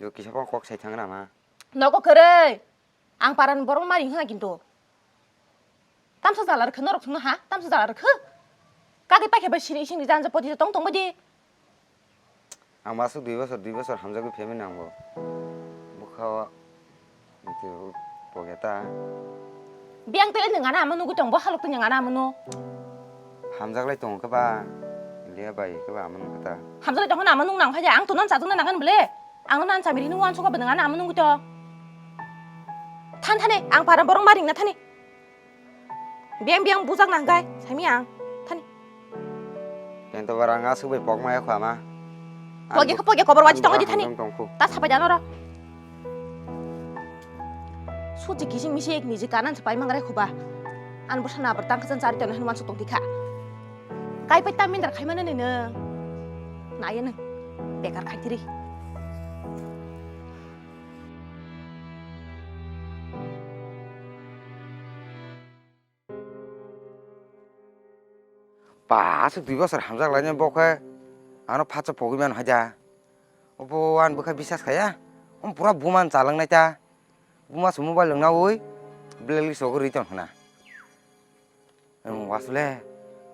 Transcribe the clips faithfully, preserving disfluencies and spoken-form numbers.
Jo kisa phano kok sai thang na ma. Nogo kwrwi. Ang paran borok mari hwna kintu. Tamsa jala rwkha norok thungno ha? Tamsa jala rwkha? Kagwi paikha bai siri isingni janja poti tong tong bai di. Ang masuk dui bosor, dui bosor hamjagwi phaimani ang bo. Bwkha o, bwkha o pogeta. Biyang tele nwng ano ama nugwi tong, bo halok twi nwng ano ama nu. Hamjaklai tongo khe ba, liya bai khe ba ama nung khe ta. Hamjaklai tongo na ama nung nang phai de, ang to nan chajakna nangan bole. Ang nan chamiri hinwi uansuk ba nwng ano ama nungwi to. Than thani, ang para borok ma ringna thani. Biyang biyang bujak nang kai, sami ang. Thani. Yang to barang asuk bai pok maya khwa ma. Pogya khe pogya kobor wachi tongo di thani. Tong tong khu. Ta sapai jano ro. Suji kising misi ek niji kanan se pai mangrai khuba. An bwsa na abar tang khasan chari tano hinwi uansuk tong tikha. Kai pai ta mindar khai mano ni nang. Naya nang. Bekar khai tiri. Ba, aswk dui bosor hamjak lainai bo khe ano phatsa pogwi mano hai da. Obo ani bwkha bisas khaya. Omo pura buma ni chalangnai ta. Buma se mobile rwngnaui blacklist o rwi tong khna. Em, wasle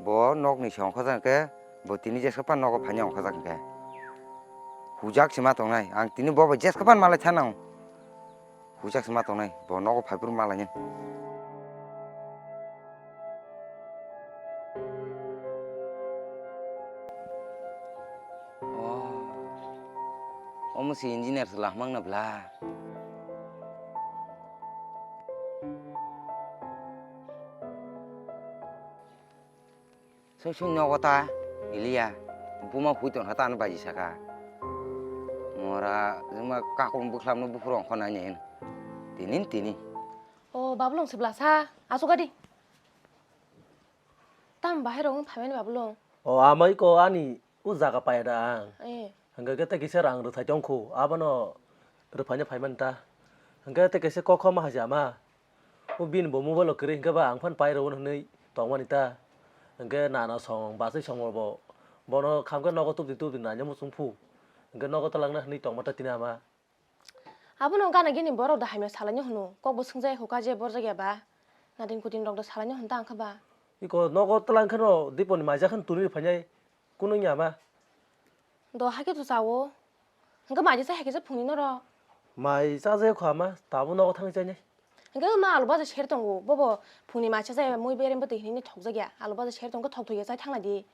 bo nok ni se ongkhojak khe, bo tini jeska pan nogo phaina ongkhojak khe. Hujak se ma tongnai. Ang tini bo bai jeska pan malai thanang. Hujak se ma tongnai, bo nogo phaiphuru malaini. Oh. Omo se engineer se lahmang na bla. Sung sung nogo ta, Iliya, buma hui tongkha ta ano baji saka. Mora, wngma kakom bwkhlamno buphuru ongkha nai nai hwn. Tini, tini. O, Babulung se blasa, asuk adi. Tam bahai rok wng phaimani Babulung. O, amai ko ani u jaga paya da ang. Eh. Hwnkhe khe tei kisa rang rwthai tongkhu, abono rwphaina phaimani ta. Hwnkhe tei kisa kokho ma hai se ama. O bini bo mobile o kwrwi hwnkhe ba ang phano pai rw hwnwi tongmani ta. Hwnkhe nana song bachai song bo bono khamkhe nogo tubudi tubudi naina muchung phu. Hwnkhe nogo twlangna hwnwi tongma ta tini ama. Abono gana gini borok da hamya salaino hwno, kok bo swngjaya kho kaje borjak ya ba. Nadin kudin rok da salaino hwn ta ang kha ba. Iko nogo twlang kheno diponi maija kheno tuni phainai. Kunu wngya ma? Do hakhe to chawo. Hwnkhe mai de chai hakhe se phungni norok. Mai chajai kho ama, tabuk nogo thangwi chainai. Hwnkhe ma alu baja ser tongo, bobo phungni mai chajai mui berem bwtwi hinwi thokjak ya. Alu baja ser tongo, thok thok ya chai thangla di.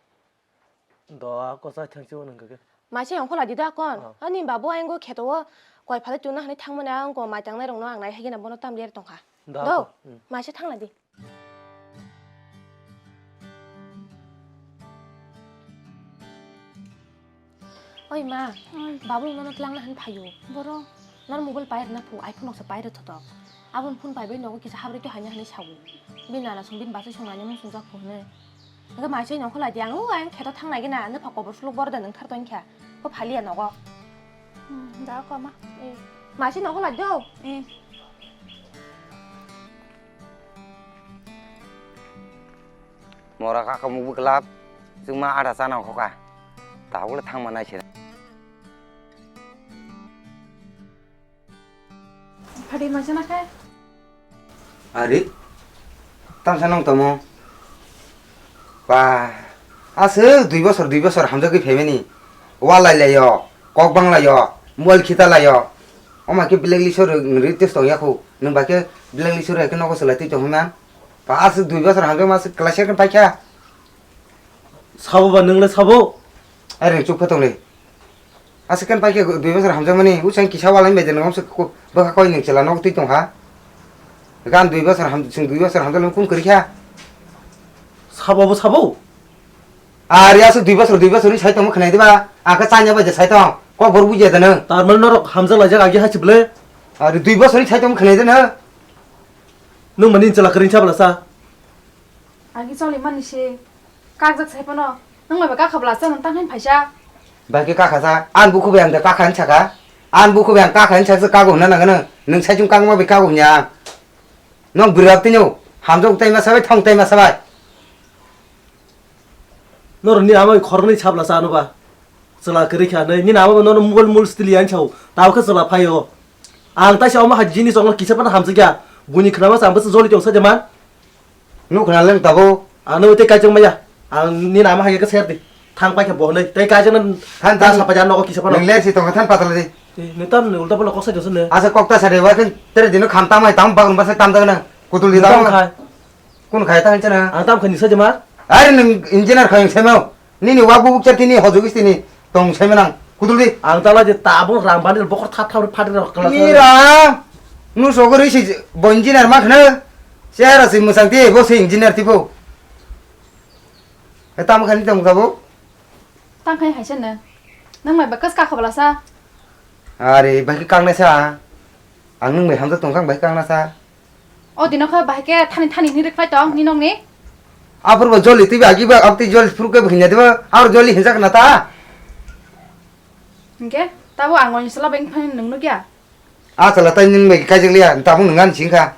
Do ako chai thang chibo nang khe. Mai se ongkho lai di da kon. Ah. Ani babu ayang go kheto o koi phale tuna hani thangmani ang ko mai tangnai rokno ang nai hagina bono tam ler tongkha. Da Do, ako. Hmm. Mai se thangla di. Oi ma, Oi. Babu nono twlangna hwn phaio. Boro? Nor mobile pair na phu, iPhone noksa pair thotok. Abon phone paibai nogo kisa habri to hanya hwnwi sago. Bini nana song bini bachai song nanya mung sung jak phu hwnwi. Hwnkhe mai se nongkho lai di ang, o ayang kheto thang nai gina, nwpha kobor suluk boro da nwng thar tong kha. Bo phaliya nogo. Hmm, da ko ma. Eh. Mai se nongkho lai di o. Eh. Mora kaka mukbu kelap, chwngma ada chana khoka. Tabukle thangma nai se. Phadi ma chana khe? Ari, tamsa nong tamo. Ba, aswk dui bosor, dui bosor hamjagwi phaimani. Walai laio, kok bang laio, mobile khita laio. Oma khe blacklist o rw-, rwtwi tong yakho. Nwng ba khe blacklist o rw khe nogo swlai twi tong hwnna. Ba, aswk dui bosor hamjakma aswk class eight paikha. Sabo ba, nwng le sabo? Are chuk pha tong le. Aswk khe paikha dui bosor hamjakmani, usang kisa walai bai de nwng omswk ko-, bwkha koi nwng chwla nogo twi tong kha. Gan dui bosor ham-, chwng dui bosor hamjakmani kum kwrwi kha. Sabo bo sabo? Are aswk dui bosor, dui bosor ni sai tongma khwnai diba? Ang khe chanya bai de sai tong. Kok bor bujiya de nwng. Tar mani norok hamjak laijak agi hai se bwle? Are dui bosor ni sai tongma khwnai de nwng. Nwng mani chwla kwrwi sa bwla sa? Agi choli mani se, kakjak sai phano. Nwng bai kakha bwla sa nwng tang hain phaisa. Bai khe kakha sa, an bukhu bai ang da kakha hin saka. An bukhu bai ang kakha hin saka kago hwnna nang nang. Nwng sai chung kangma bai kago hwnnya ang. Nwng bwrwk tino, hamjak tai ma sabai, thong tai ma sabai. Norok ni amai khoroknwi sabla sa ano ba. Chwla kwrwi kha nai, nini ama no mol mol stili yang chao. Tao khe chwla phaio. Ang taisa omo hai jini chongno kisa phano hamjakya. Buini khwnama chang bwswk joli tong sa jeman. Nuk khna leng tabo. Ano tei kaichang maya. Ang nini ama hai khe ser di. Thang pai khe bo nai. Tei kaichang na Than, ta than. Sapa jan nogo kisa phano. Nang ler si tong than patala di. Ni tam ni ulta pala kok sa josa ne. Asa kok ta sa de wa khen tere dino kham tam hai tam bagrum basa tam dagna. Kutul di Tam dagna. Khai. Kun khai ta hanchana. Ang tam khai ni sa jeman. Are nang engineer khai semo. Nini wa bubuk char tini hojugis tini tong sai manang. Kudul di. Ang tala je tabung rang bani bokor thap thap phat rok kala. Mira. Nu sogori si bo engineer ma khna. Sehara si musang ti bo si engineer tipo. E tam khani tong tabo. Tang khai haise ne. Nang mai bakas ka khabla sa. Are bai kang na sa. Ang nang mai hamjak tong kang bai kang na sa. O dino khe bahai khe thani thani hinwi rwkhlai tong ni nokni. Aphuru bo joli twi agi ba abtwi joli phuru khe hinja diba ar joli hinjak na ta. Hingke tabo ang oni sala beng phani nung nukya. A chala tai nung bai kaijak liya tabung nung ani singkha.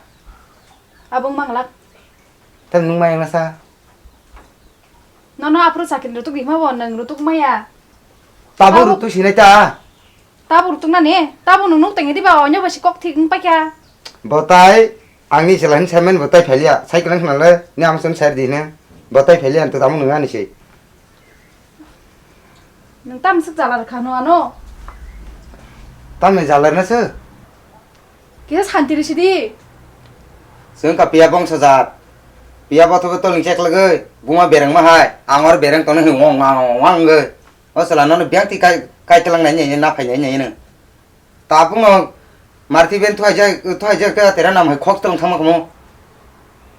Abung manglak. Tai nung mai ang sa. Nono aphuru sakini rutuk hima bo nung rutuk maya. Tabo Tabo- rutuk sinai ta. Tabo rutuk nani, tabo nung nuk tengedi ba onyo basi kok thik wng paikha. Botai, angni chwla hin saimani botai phailiya, cycle wng khnale, ni ama chwng sair di hino. Botai phailiya, to tamo nung ani se. Nung tam swk jala rwkha no ano? Tamni jala rwna se? Kisa santi risi di. Chwng ka piya bongso jat. Piya bothok tolni chek lagwi, buma bereng ma hai, ang or bereng tono hin wang wang wang wang wngwi. O chwla nono biyang twi kai, kai twlang nai nai na phai nai nai no. Tabuk no marti ben thuai jai, thuai jai ta tera nam hai khok twlang thangma kamo.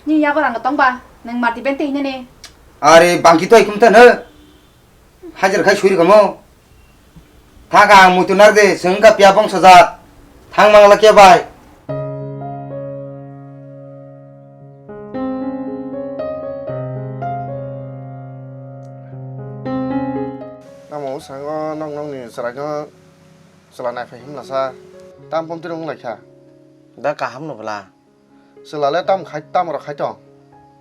Ni yago rang tong ba, nang marti ben te hinani. Are bangki toi kum ta no. Hajar khai suri kamo. Thaka ang muitu nar de, chwng ka piya bongso jat. Thang mangla ke bai. Tamo sango nok nokni chwraino chwla naiphai himlasa tam pom tiro wnglaikha. Da kaham no bwla. Chwla le tam khai tam rok khai tong.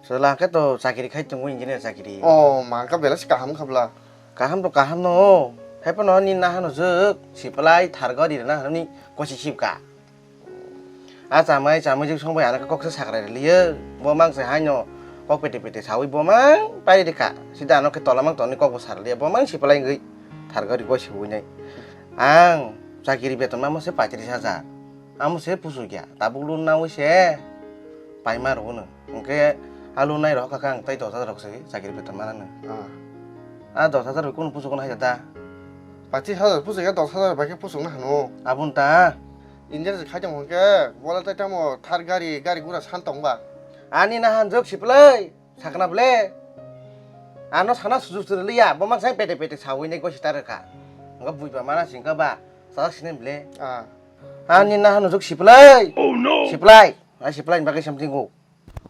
Chwla khe to chakiri khai tongo engineer chakiri. O ma ka belai se kaham kha bwla. Kaham to kaham no. Hai phano ni nahano jwk sipalai thargo di na hani kosi sipka. A chamai chamai jwk song bai ano kok se sakrai liyo. Bo mang se haino kok pete pete sawi bo mang pai de kha. Sida ano khe tola mang toni kok bo sar liya. Bo mang sipalai ngwi thargo ri go siwi nai. Ang chakiri beton ma mo se paitris hajar. Amo se pusu kya. Tabuk lun nawi se paima rw no. Hwnkhe a lun nai rok kha ang tai dos hajar rok se chakiri beton mana no. Ah. A dos hajar bai kunu pusu kono hai da. Patis hajar pusu ya dos hajar bai khe pusu na hano. Abun ta. India se khai tong hwnkhe bola tai tamo thar gari, gari gura san tong ba. Ani na han jok siplai sakna ble. Ano sana sujuk sir liya, bo mang sai pete pete sawi ne gosi tar kha. Ngo bui ba mana sing kha ba, sa sini ble. Ah. Ani na hanu jok siplai. Oh no. Siplai. Ai siplai ni bagwi something go.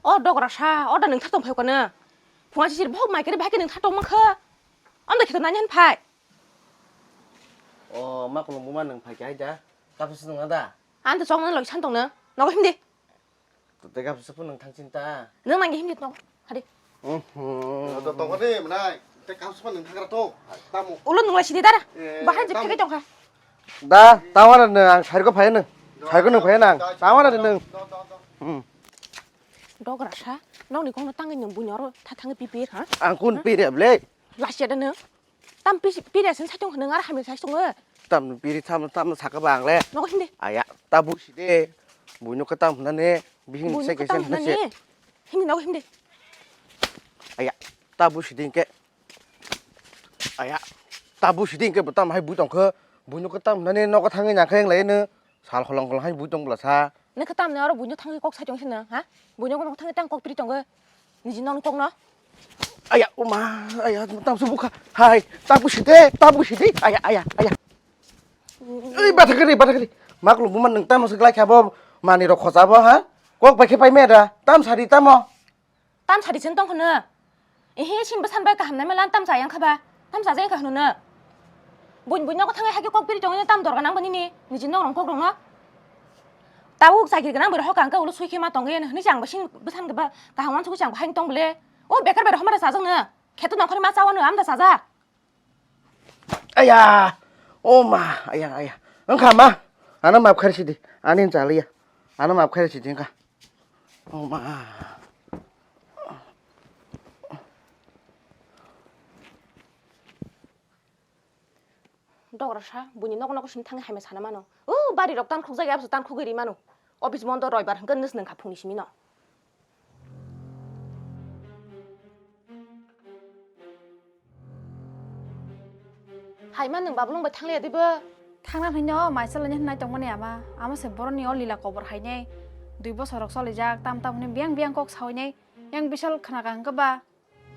O dogra sa, o da nung tha tong phai kano. Phunga sisir bhok mai kere bhai ke nung tha tong mang kha. Am da khito nani han phai. O ma kulung buma nung phai khe ai da. Kapsa nung da. An da chong nang loi san tong na. Nogo himdi. Tei kapsa phun nung thang chin ta. Nung nang himdi tong. Hadi. Mhm. To tong ni mnai. Tei kapsa phun nung thang ra to. Tamo. Ulo nung lai sidi dara. Eh, Bahai je tamo. Phege tong kha. Da, tamo na nung ang sairko phai nung. Sairko nung phai nang. Tamo na nung. Hmm. Dogra sa, nokni kokno tangwi nwng buini oro tha thangwi pipir, ha? Ang kun pire ble? Lasia da nwng. Tam pis-, pire sin sai tong nwng aro hamya sai tongo. Tam piri tam, tam saka ba ang le. Nogo himdi. Aya, ta busi de. Buino ka tam hwnani, bihing Buino se ka kaisa tam hwnani. Himdi nogo himdi. Aya, ta busi de ke. Aya, ta busi de ke tam hai bui tong kho. Buino ka tam hwnani nogo thangwi nang khe ang lai no. Sal holong holong hai bui tong bwla sa. Nang khe tamni oro buino thangwi kok sai tong sino, ha? Buino kok thangwi tang kok piri tongo. Niji nokni kokno. Aya, uma, aya, tam se bukha. Hai, ta busi de, ta busi de. Aya, aya, aya. Ei, batha kari, batha kari. Maklu buma nung tamo se glai kha bo, mani rok khocha bo, ha? Kok bai khe pai me da. Tam sari tamo. Tam sari sen tong khno. Ehe, sin bwsan bai kaham nai mala tam cha yang kha ba. Tam cha jai kha hno no. Buin buin nogo thangai hake kok piri tongni tam dorga nang bani ni. Niji nok rong kok rong no. Tabuk chakri gwnang bai rohor kang khe ulo sui khe ma tong ya hwnwi chang ba sin bwsan ba kaham uansuk chang ba haino tong bole. O bekar bai rohor ma da chajak no. Kheto nongkhorni ma chawa no amda chajak. Aya! O ma! Aya, aya. Wngkha ma? Ano map khairi sidi. Ani chaliya. Ano map khairi sidi wngkha. O ma! Dograsa, buini nogo nogo sini thangwi hamya sana mano. O, bari rok tan khukjak ya, abso tan khugwi ri mano. Office bondo roibar hwnkhe nws nungkha phungni simi no. Hai ma nwng Babulung bai thangliya dibo? Thangna hwnwi no maisa laina hwnwi tongmani ama. Ama se boroni o lila kobor hainai. Dui bosor rok cholijak, tam tam hwnwi biyang biyang kok sawi nai. Yang bisal khna ka hwnkhe ba.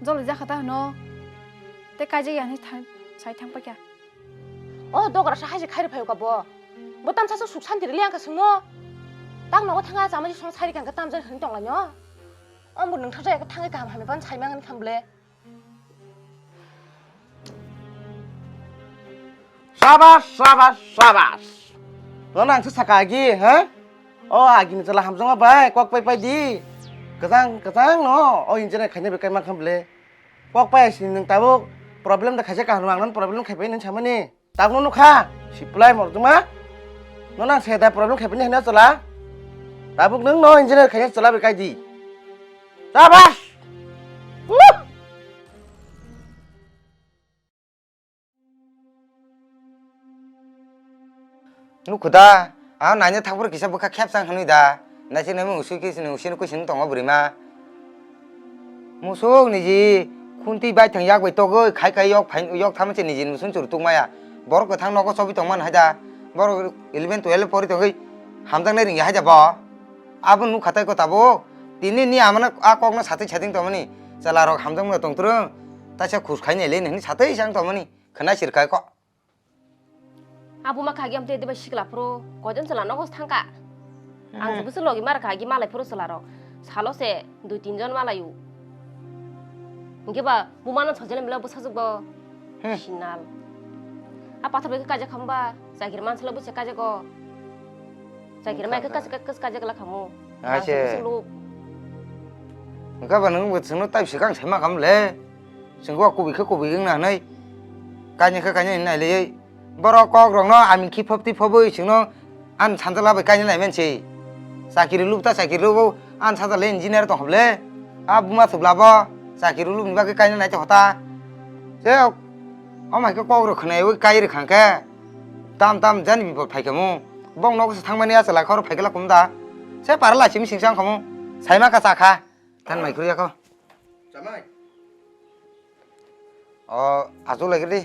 Joli jakha ta hwno. Tei kaijak ya hinwi thang, sai thang paikha. O dogra sa hai se khairi phaio ka bo. Bo tamsa sa suk santi rili ang ka swngo. Tak nogo thanga chama ji song sari kang ka tamjani hwnwi tong laino. Om bo nungthar jaya ka thangwi kaham hamya ban sai mangan kham ble. Sabas, sabas, sabas. Nono ang se saka agi, ha? O agini chwla hamjakma bai kok pai pai di. Kwchang, kwchang no. O engineer khaina bekai mankha ble. Kok pai sini nwng tabuk problem da khaisa kaham ang non problem khai pai nini samani. Tabuk no nukha. Siplai morjuma. Nono ang se da problem khai pai ni hwnwi chwla. Tabuk nwng no engineer khaina chwla bekai di. Sabas. Woo! Nukho da, ang naina thangphuru kisa bwkha khepsang hwnwi da. Naisik naimung usui khe sini usui nukui sini tongo bwrwi ma. Musuk niji khuntwi baithang yak bai togwi khai khai yok phai, yok thama se niji musuk chwrwk tuk maya. Borok kwthang nogo chobwi tongmani hai da. Borok eleven twelve pori tongwi hamjaknai ringya hai da bo. Abo nukha tei ko tabuk. Tini ni amano a kokno satwi satwi tongmani. Chwla rok hamjakmano tongtwrwng. Taisa khus khainai le nini satwi sang tongmani. Khwnai sirkha ko. Abo ma khagi amte dibai sikla phuru. Koijon chwla nogo thangka. Ang Hmm. se bwswk logi mar khagi malai phuru chwla rok. Salo se dui tin jon malai u. Hingke ba bumano sajele mila bwsajwk bo. Hmm. Sinal. A pathor bai khe kaijak khamba, chakiri mansala bwse kaijago. Chakiri mai khe Wngkha kaijak, kaijak la khamu. Aise. Ang se bwswk luk. Wngkha ba nwng bo chwngno tai swkang sai ma kham le. Chwng wa kubui khe kubui wngna hwnwi. Kainwi khe kainwi nai le. Borok kok rokno aming khi phop twi phobwi chwngno Ani sanjala bai kainwi nai men se. Chakiri lub ta chakiri lubo, ani sanjala engineer tong hable. A buma thubla bo chakiri lubni bagwi kainwi nai tong ta. Se o mai khe kok rok khwnai wi kai rwkha khe tam tam jani bipot phai khamu. Bong nok se thangmani a chwla khoro phai khe la kum da. Se para la simi sing sang khamu. Sai ma ka cha kha. Tan mai khru ya kho. Chamai. O, achuk lai khe di.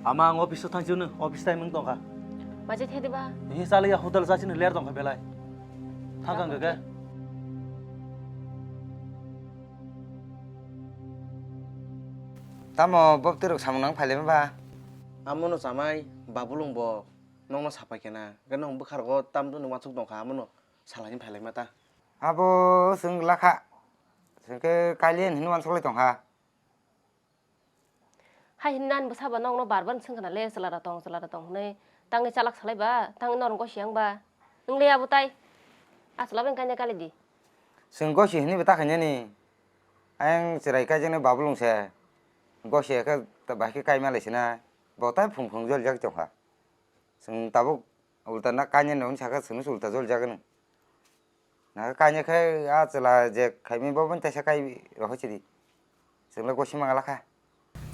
Ama ang office o thang chino, office time wng tongkha. Baje thedi ba? Ni chali ya hotel sa chino ler tongkha belai. Thang kang ke. Tamo bopti rok samung nang phailai ba? Amono chamai, babulung bo nokno sapai kena. Hwnkhe nwng bwkha rogo tamdwino uansuk tongkha, amono salaini phailai ma ta. Abo chwng lakha. Chwngkhe kalian hinwi uansuk lai tongkha. Hai hinwi nani bwsa ba nokno bar bar swngkha na le, chwla da tong, chwla da tong hinwi. Tangwi chalak salai ba, tangwi norok gosi yang ba. Nwng le abo tai. A chwla bai kaina kali di. Chwng gosi hinwi bo ta khainani. Ayang chwrai kaijaknai babulung se. Gosi khe bahai khe kaima lai sinai. Bo tai phung phung jolijak tongkha. Chwng tabuk ulta na kainani hwnwi sakha, chwngno se ulta jolijak hwno. Na kainwi khe a chwla je khaimani bo bini teisa kai rohor sidi. Chwngno gosi mangala kha.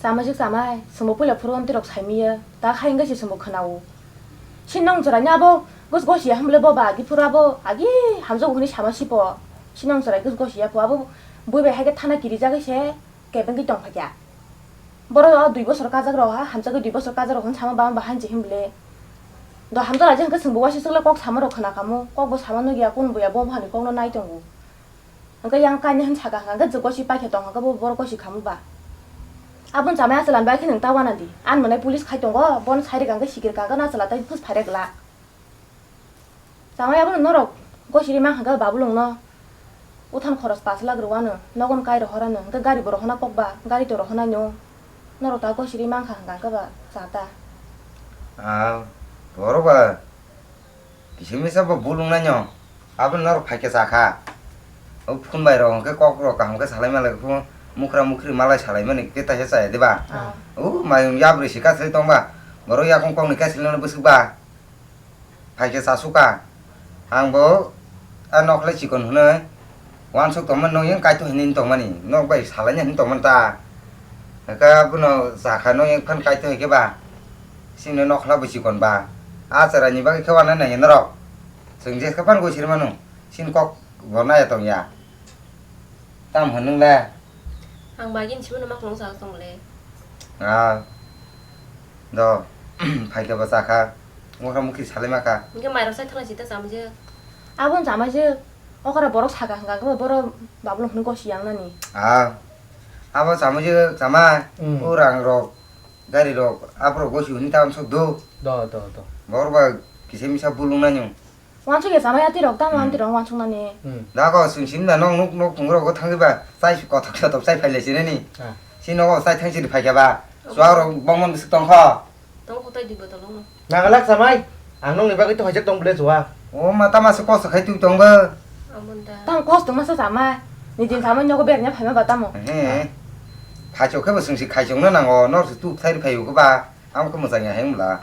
Chamai se chamai, chwngbo puila phuru amtwi rok saimanya. Ta khai wngkhe se chwngbo khwnao. Sinong chwraini abo gos gosi ya hwnbwle bo ba agi phuru abo agi hamjago hwnwi sama sipo. Sinong chwrai gos gosi ya pho abo bui bai hai khe thana kirijagwi se. Kebengwi tongphaikha. Borok o dui bosor kajak rok ha, hamjagwi dui bosor kajak rok hwn sama bama bahai se hwnbwle. Do hamjak raida hwnkhe chwngbo waisa chwngla kok sama rok khna khamu, kokbo sama nukya, kunu buya bo bohani kokno nai tongo. Hwnkhe yang kainwi hwn saka hwnkhe jwk gosi paikha tongkha khe bo borok gosi khamu ba. Aboni chamai achwla bai khe nwng ta wana di. Ani mwnai police khai tongo, bono sai rwkha hwnkhe sikir kha hwnkhe achwla tei phus phai rwkla. Chamai abono norok gosiri mankha khe babulungno uthano khoros pash lakh rwano, nogon kai rohorano, hwnkhe gari bo rohorna kokba, gari to rohornaino norok ta gosiri mankha hwnkha khe ba cha ta. Ah, borok ba kisa misa bo bulung nai no. Abo norok phaikhe chakha. O phun bai rok hwnkhe kok rok kaham khe salai malai phun mukra mukri malai salai mani khe taisa chaya diba? Ah. O mayung yabri si kathai tongba. Borok yakung kokni kathai lano bwswk ba. Phaikhe chasukha. Ang bo a nokhlai chikon hwnwi wansuk tongmani, nok yang kaitor hinwi tongmani, nok bai salaina hinwi tongmani ta. Hwnkhe abono chakha, nok yang phan kaitor hai khe ba chini nokla bo chikon ba. A chwraini bagwi khe uanai nai norok. Chwng je khe phan goi siri manu. Chini kok bo naya tongya. Tam hwn nwng le? Ang bagini simi no ma kwlwng sa tong le. Ah. Do. Phaikhe bo chakha. Mokha mukhi salai makha. Hwnkhe mairok sai thangna sita chamjak. Aboni chamai je. Okora borok saka hwnkha khe borok babulung hwnwi gosi yang nani. Ah. Abo chamai je chamai. Hmm. O rang rok, gari rok, aborok gosi hwnwi tam sok do. Do, do, do. Borok ba kisa misa bulung nani. Wansuk ya chamai atirok, tamo Hmm. atirok wansuk nani. Hmm. Dago, sung sim da nok, nok, nok thung rok thangwi ba, chai kothok kothok chai phai lai sinani. Ah. Si nogo chai thang siri phai kha ba. Obo. Chuak rok bongmon bwswk tong kho. Tong kho tai di botol no. Nagalak chamai, ang nokni bagwi to haijak tong bwle chuak. O ma tama se kosto khai twi tong bo. Amon da. Tang kosto masa chamai. Ni din chamai nogo bernya phai ma ba tamo. He. Khaichok khe bo sung si khaichok no nango, nor se tu thai phai ko ba. Am ko mojang ya heng mla.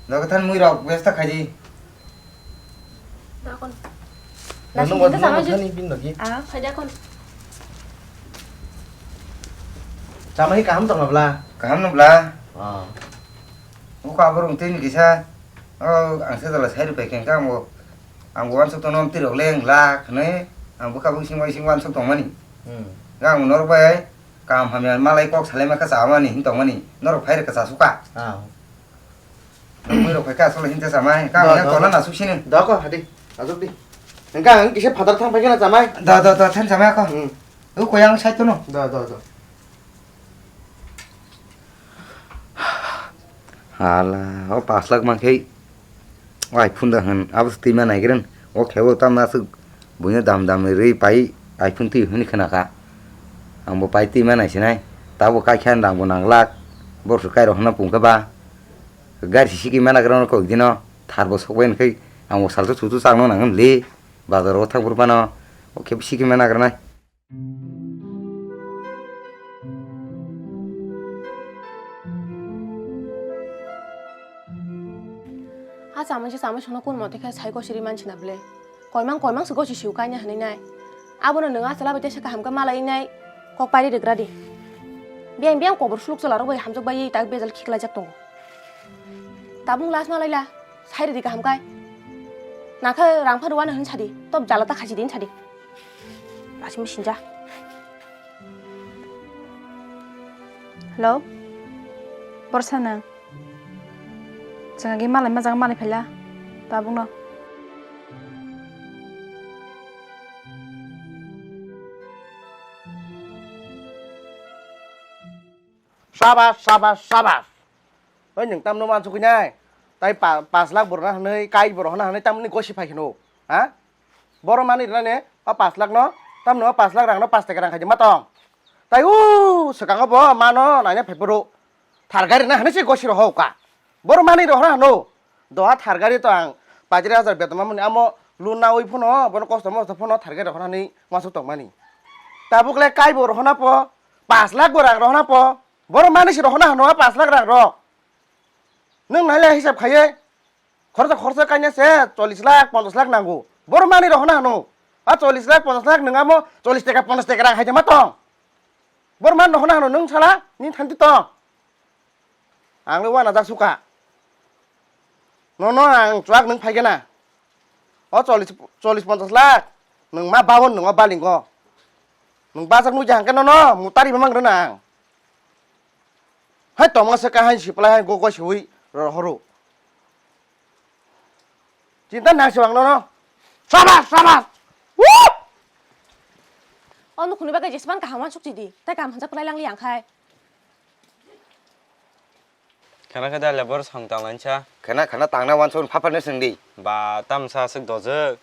Dogathan mui rok besta khaji. Dakon. Nang Nasi nungbo kita sama nungbo aja. Thani bin lagi. Ah, khaja kon. Chama hi kaham tong bla. Kaham no bla. Ah. Uko aborong tini kisa. Oh, ang se dala sai rupai keng kang bo. Ang bo wansuk tong nom tirok leng la khne. Ang buka buk sing bai sing wansuk tong mani. Hmm. Gang norok bai. Kaham hamya malai kok salai ma kha chamani hin tongmani norok phai rwkha cha suka. Ah. Mui rok phai kha asol hin cha chamai ka Do, ya do, tola do. Na suk sini. Do ko hadi. Ajok di. Engka ang kisa phatar thang phai kha na chamai. Do, do, do, than chamai ko. Hmm. U koyang sai tono. Do, do, do. Hala, o pash lakh man khai. Wai phunda hwn abo se twi ma naigrwn. O khebo tamna aswk buino dam dam ni rwi pai iPhone twi hwnwi khna kha. Ang bo pai twi ma naisinai. Tabo kai khe ang bo nang glak. Borok se kai rok hwnna pung khe ba. Gari se sikima nagra no kok dino. Thar bo sok bai hwn khai ang bo salsa chuchu chang no nang li. Bazar o thang phuru phano o khebo sikima nagra nai. Ha chamai se chamai sono kun mote khe sai gosiri mansi na ble. Koimang koimang se gosi siu kaina hinwi nai. Abono nwng a chwla bai teisa kaham khe malai nai kok pairi rwgra di. Biyang biyang kobor suluk chwla rok bai hamjak bai tak bejal khiklai jak tongo. Tabung last malai la. Sai rwdi kaham kai. Nang khe rang phano uanw hwn sadi. Top jala ta khaisi di hwn sadi. Lasi misi sinja. Hello? Borsa nang? Chwng agi malai majak malai phaila. Tabukno. Sabas, sabas, sabas. Oi, nwng tamno wansugwi nai? Tai pa-, pash lakh bo rwna hwnwi, kai bo rwna hwnwi, tamni gosi phai kheno? Ha? Boro manwi rwnani o pash lakh no, tamni o pash lakh rang no pash taka rang khaidi ma tong? Tai o swkango bo mano naina phai phuru. Thar gari na hwnwi se gosi rw hokha. Boro manwi rw hwna hwno. Doha thar gari to ang pachiri hajar beton mamani amo loan nawi phano, bono kosto mosto phano thar gari rw hwnani wansuk tongmani. Tabuk le kai bo rw hwna po, pash lakh bo rang rw hwna po. Boro manwi se rw hwna hwno pash lakh rang rw. Nwng naile hisab khaiye. Khorsa khorsa kaina se chollish lakh, ponchash lakh nango. Boro manwi rw hwna hwno. A chollish lakh, ponchash lakh nwng amo chollish taka, ponchash taka rang hai ma tong. Boro manwi rw hwna hwno nwng sala, nini thanti tong. Ang le uanajak suka. Nono ang chuak nwng phai gana. O chollish, chollish ponchash lakh. Nwng ma babon nwng o balingo. Nwng bajak nukya hwnkhe nono mutari mamang rwna ang. Hai tongma se kahai siplai hai gogoi siwi rohoro. Chinta nang se bang nono. Sabas, sabas. Woo! O nukhungni bagwi jesman kaham wansuk chidi. Tai kaham hanjak kwlai langli ang khai. Khana khe dale bor song tanglainsa. Khana, khana tangna wansuk phapharno swngdi. Ba, tamsa aswk dojak.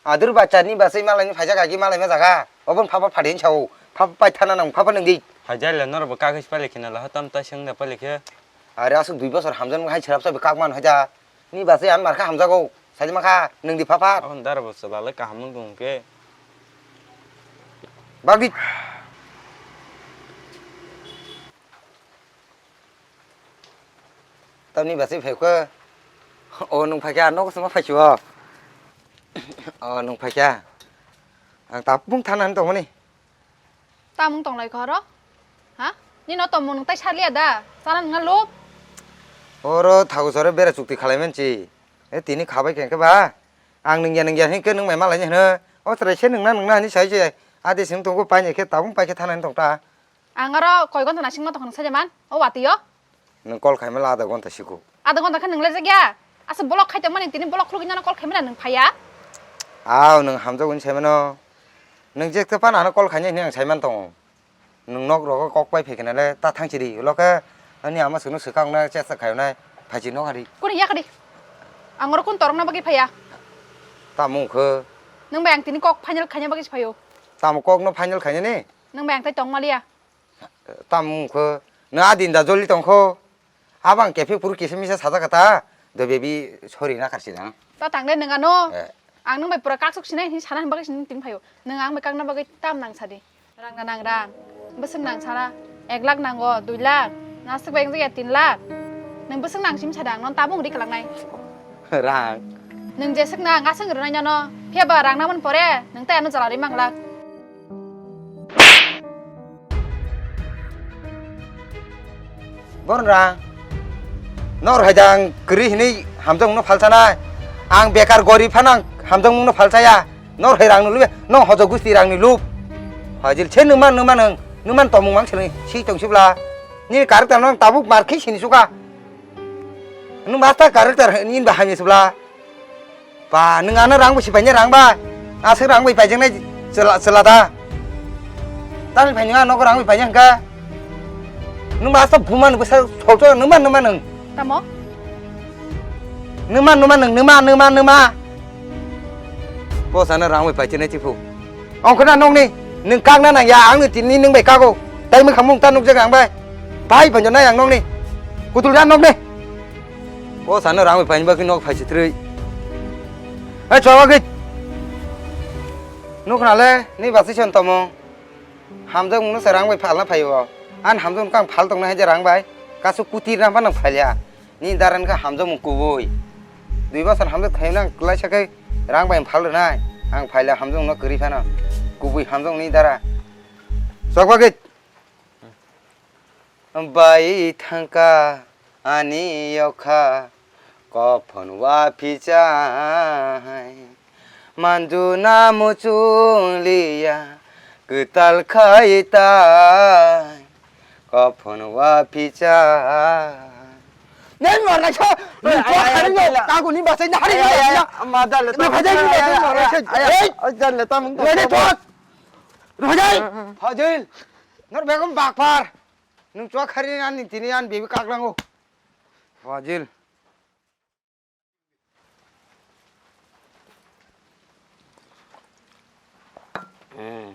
Adur bachani basai malaini phaijak agi malai ma jaga. Obon phapha phadin sao. Phapha paithana nang phapha nangdi. Phaijale norbo kagis pali khina laha tam ta sengda pali khe. Are aswk dui bosor hamjakmani hai swrapsa bai kak man hai da. Ni base ang markha hamjago. Saidi makha nwng di phapha. Aboni dara bo chwla le kaham wng tong khe. Bagwi. Tamni base phai khe. O nwng phai khe ang nogo sima phai chuo. O nwng phai khe. Ang tabuk thana tongmani. Tamung tonglai kho oro? Ha? Nino tongmung nwng tai sarliya da? Chana nungna lub? Oro thago sore bera chukti khalai manchi. E tini khabai khe ba? Ang nungya nungya hin khe nung mai malai hino. O chwrai se nungna nungna hinwi sai se. Adi sing tongo pai ni khe tabung pai khe thanani tong ta. Ang oro koi gonta nasing ma tong sai man. O watio. Nwng call khaima le adha ghonta siko. Adha ghonta khe nwng lejak ya? Asa block khai tongmani tini block khulugwi nono call khaimani nwng phaiya? Aw, nwng hamjak hwnwi saimano. Nwng jekte phano ano call khainai hwnwi ang saiman tongo. Nwng nok rogo kok pai phaikhe nale ta thangchiri ulo khe ani ama sunu swkang na chesta khainai phaichi nok hari. Kuni yakadi? Ang oro kun torokna bagwi phaiya? Tamo wngkhe? Nwng bai ang tini kok final khaina bagwi se phaio. Tamo kokno final khainani? Nwng bai ang tai tongmaliya. Tamo wngkhe? Nwng a din da joli tongkho? Abang kephe puru kisa misa sajak kha ta, do baby sorry na karsi dang. Ta tang de nwng ano. Eh. Ang nwng bai pura kaksuk sinai hin sana hin bagwi sin tin phaio. Nwng ang bai kakna bagwi tam nang sadi. Rang na nang rang. Bwswk nang sana. Ek lakh nango, dui lakh. Naswk bai wngjakya tin lakh. Nwng bwswk nang sim sada ang non tabung ri kwlak nai. Rang. Nwng jeswk nang aswk rwnai nono. Phiya ba rang nangmani pore nwng tai ano jala ri mang lak. Bornra, nor hai dang kwrwi hinwi hamjakmungno phalsanai. Ang bekar gorib phano ang hamjakmungno phalsaya. Nor hai rangni lube, nong hojo gusti rangni lub. Hajil se nwngma nwngma nwng, nwngma tongmung mang seleng si tong sibla. Ni character no tabuk mar khe sini suka. Nwng basta character ni ba hamya sibla. Ba, nwng ano rang bai si paina rang bai. Aswk rang bai paijaknai chwla, chwla da. Tamni phai nwng ano rang bai paina hwnkha. Nwng ba aswk buma nwng bwsa solto nwng ma, nwng ma nwng. Tamo? Nwng ma, nwng ma nwng, nwng ma, nwng ma, nwng ma. Bo sana rang bai paijaknai chiphu. Ongkha na nokni, nwng kakna nang ya, ang ni tini nwng bai kago. Tai mwkhang mung ta nukjak ang bai. Bai phai nai ang nokni. Kutul da nokni. O sano rang bai phai ni bagwi nok phai si trwi. Hai chwa bagwi. Nuk na le, ni basi chon tomo. Hamjak mung no se rang bai phalna phai o. An hamjak mung kang phal tong na hai je rang bai. Kasu kutir na phano phai ya. Ni daran kha hamjakmung kubui. Dui bosor hamjak khaina ang klaisa khe rang bai phal rwnai. Ang phaila hamjakmung no kwrwi phano. Kubui hamjakmung ni dara. Chokba git. Bai thangkha ani yokha kophon wa phichai. Manjuna muchung liya kwtal khai tai. Kophon wa phicha. Neng nor naikha, nung kok hari no, kago ni basai na hari no. Ma dal ta. Nung phajai ni basai nor naikha. Ei, dal ta mung. Rojai to. Rojai. Fajil. Nor begum bakpar. Nung chua khari ani tini an bibi kaklango. Fajil. Hmm.